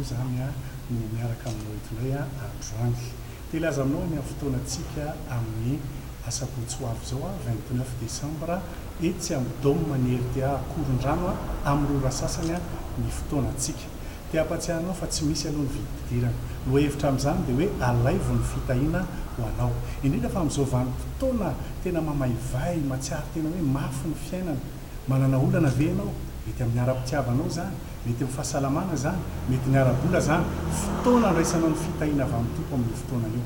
moa izany no miaraka aminao eto indray androany. Te hilaza aminao ny amin'ny fotoanantsika amin'ny asabotsy ho avy izao, 29 décembre, etsy amin'ny Dôme ny rta Ankorondrano amin'ny roa ora sasany ny fotoanantsika. Te hampatsiahy anao fa tsy misy aloha ny vidim-pidirana. Lohahevitra amin'izany dia hoe alaivo ny fitahiana ho anao. Indrindra fa amin'izao vanim-potoana tena mamaivay, mahatsiaro tena hoe mafy ny fiainana. Manana olana ve ianao? Mety amin'ny ara-pitiavanao izany, mety amin'ny fahasalamana izany, mety ny ara-bola izany. Fotoana andraisanao ny fitahiana avy amin'ny Tompo amin'io fotoana io.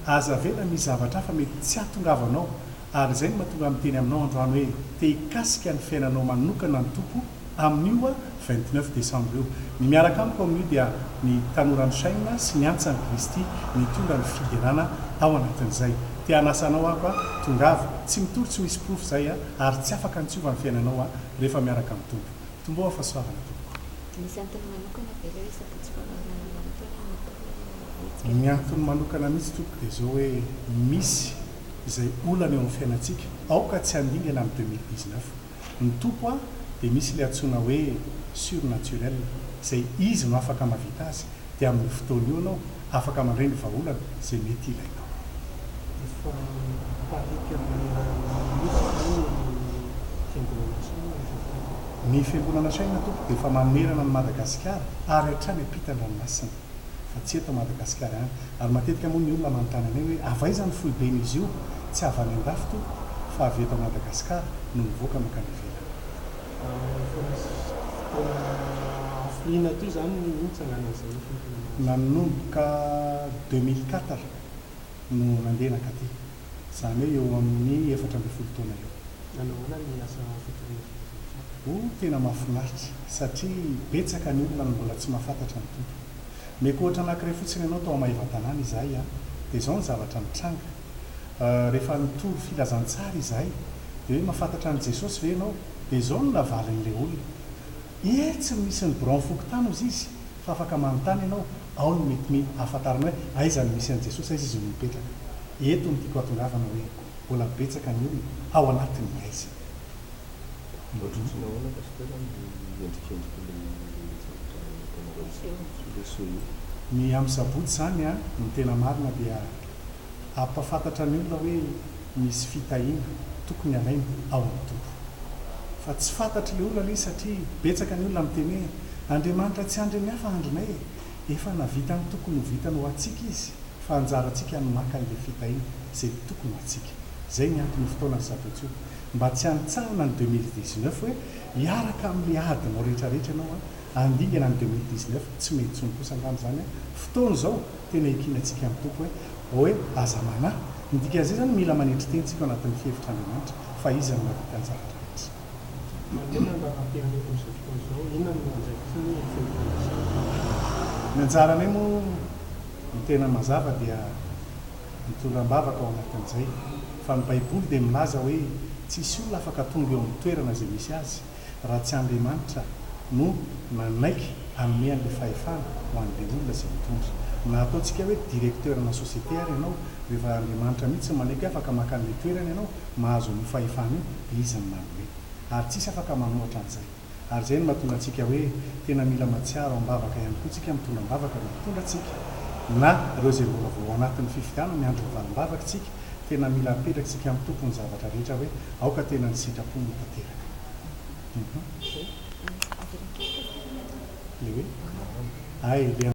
Aza avela misy zavatra hafa mety tsy hahatongavanao. Ary izay no mahatonga ahy miteny aminao androany hoe te hikasika ny fiainanao manokana ny Tompo amin'io 29 décembre io. Ny miaraka amiko amin'io dia ny Tanoran'ny Shine sy ny Antsan'i Kristy nitondra ny fiderana ao anatin'izay. Te hanasa anao aho ka tongava. Tsy mitory tsy misy porofo izay ary tsy afaka ny tsy hiova ny fiainanao rehefa miaraka amin'ny Tompo. Tomboa fahasoavana tompoko. Misy antony manokana ve ilay hoe sabotsy famaranana vanim-potoana no atao hoe hetsika? Ny antony manokana mihitsy tompoko dia izao hoe misy izay olana eo amin'ny fiainantsika, aoka tsy handingana amin'ny 2019. Ny Tompo a dia misy ilay antsoina hoe surnaturel izay Izy no afaka mahavita azy dia amin'io fotoana io ianao afaka mandray ny vahaolana izay mety ilainao. Efa miparika manerana ny Nosy ve ny Fiangonana Shine amin'izao fotoana izao? Ny Fiangonana Shine tompoko dia efa manerana an'i Madagasikara ary hatrany ampitan-dranomasina fa tsy eto Madagasikara ihany. Ary matetika moa ny olona manontany anay hoe avy aiza ny foiben'izy io? Tsy avy any andafy tompoko fa avy eto Madagasikara no mivoaka mankany ivelany. Efa misy fotoana hafiriana teo izany no nitsanganan'izay fiangonana izay? Nanomboka 2004 no nandeha nankaty, izany hoe eo amin'ny 14 taona eo. Nanao ahoana ny asa fitoriana filazantsara? Oh, tena mahafinaritra satria betsaka ny olona no mbola tsy mahafantatra ny Tompo. Meko ohatra anankiray fotsiny ianao tao Maevatanàna izahay an, dia izao ny zavatra nitranga, rehefa nitory filazantsara izahay dia hoe mahafantatra an'i Jesosy ve ianao? Dia izao no navalin'ilay olona, etsy no misy ny biraon'ny fokontany hozy izy fa afaka manontany ianao, ao no mety mi ahafantarana hoe aiza no misy an'i Jesosy, aiza izy no mipetraka. Eto no tiako hahatongavana hoe mbola betsaka ny olona ao anatin'ny haizina. Ohatrohatry ny ahoana Pasteur ny endrikendrik'ilay zavatra nataonareo ilay seho io? Ny amin'ny sabotsy izany an, ny tena marina dia hampahafantatra ny olona hoe misy fitahiana tokony halaina ao amin'ny Tompo. Fa tsy fantatr'ilay olona ilay izy satria betsaka ny olona miteny hoe Andriamanitra tsy andrin'ny hafa andrinay e! Efa navita ny tokony ho vitany ho antsika Izy fa anjarantsika ny maka an'ilay fitahiana izay tokony ho antsika. Izay ny anton'io fotoanan'ny sabotsy io. Mba tsy hanitsahana ny 2019 hoe hiaraka amin'ilay adinao rehetra rehetra ianao an, handingana ny 2019, tsy mety intsony kosa angamba izany an, fotoana izao tena hiankinantsika amin'ny Tompo hoe hoe aza manahy, ny dikan'izay izany mila manetry tena isika ao anatin'ny fihevitr'Andriamanitra fa Izy no mahavita ny zavatra rehetra. Manoloana ny raharaham-pirenena amin'izao fotoana izao, inona no andraikitry ny fiangonana Ny anjaranay moa ny tena mazava dia. Mitondra am-bavaka ao anatin'izay. Fa ny Baiboly dia milaza hoe tsisy olona afaka tonga eo amin'ny toerana izay misy azy raha tsy Andriamanitra no nanaiky hanome an'ilay fahefana ho an'ilay olona izay mitondra. Na ataontsika hoe directeur-na société ary ianao, rehefa Andriamanitra mihitsy no manaiky hoe afaka maka an'ilay toerana ianao, mahazo an'io fahefana io, dia Izy no manome. Ary tsisy afaka manohatra an'izay. Ary izay no mahatonga antsika hoe tena mila matsiaro am-bavaka ihany koa tsika mitondra am-bavaka ireo mpitondra antsika na ireo izay mbola vao ao anatin'ny fifidianana miandry ny valim-bavaka tsika, tena mila apetraka tsika amin'ny Tompo ny zavatra rehetra hoe aoka tena ny sitrapony no tanteraka. Hum. Le hoe? Ay, le.